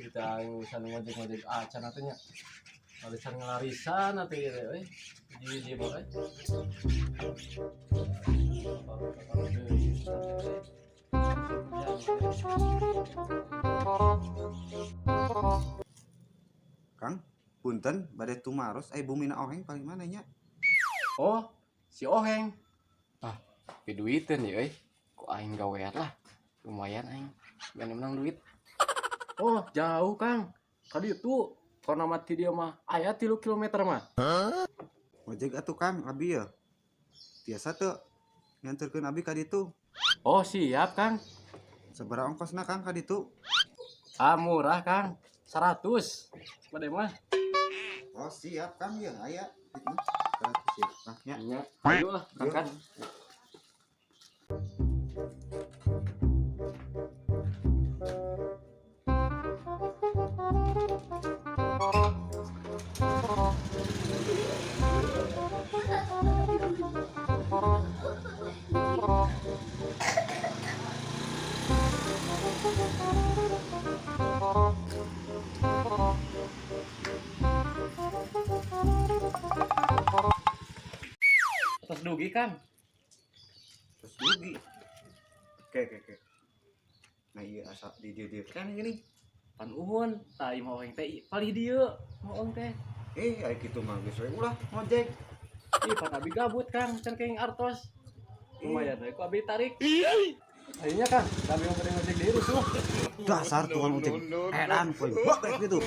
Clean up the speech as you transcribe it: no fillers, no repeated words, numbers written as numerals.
Kita aing urusan ngojek-ngojek acan atuh nya. Larisan ngelarisan atuh ieu teh euy. Hiji-hiji mah euy. Kang, punten bade tumaros ai bumina Oheng paling mana nya? Oh, si Oheng. Ah, piduiteun ieu euy. Ku aing gawean lah. Lumayan aing biar menang duit. Oh, jauh, Kang. Tadi itu karena mati dia mah aya 3 kilometer mah. Ojek atuh Kang, abi ya. Tiasa teu nganterkeun abi ka ditu. Oh, siap, Kang. Sabaraha ongkosna Kang ka ditu? Ah, murah, Kang. 100. Bade mah. Oh, siap Kang ya, aya. 100 ya. Nah, nya. Nya. Ayo lah, berangkat. Terus dugi, Kang. Terus dugi. Oke, oke, oke. Nah, iya asa di dieu dieu kan gini. Pan uhun, tah ieu mah Oheng teh palih dieu, mah Oheng teh. Eh, ai kitu mah geus we ulah ngojek. Ih, pan abi gabut, Kang, can kenging artos. Lumayan we ku abi tarik. Akhirnya Kang, kami mau bade ngojek deui rusuh. Dasar tukang ojek. Edan poe. Bek gitu.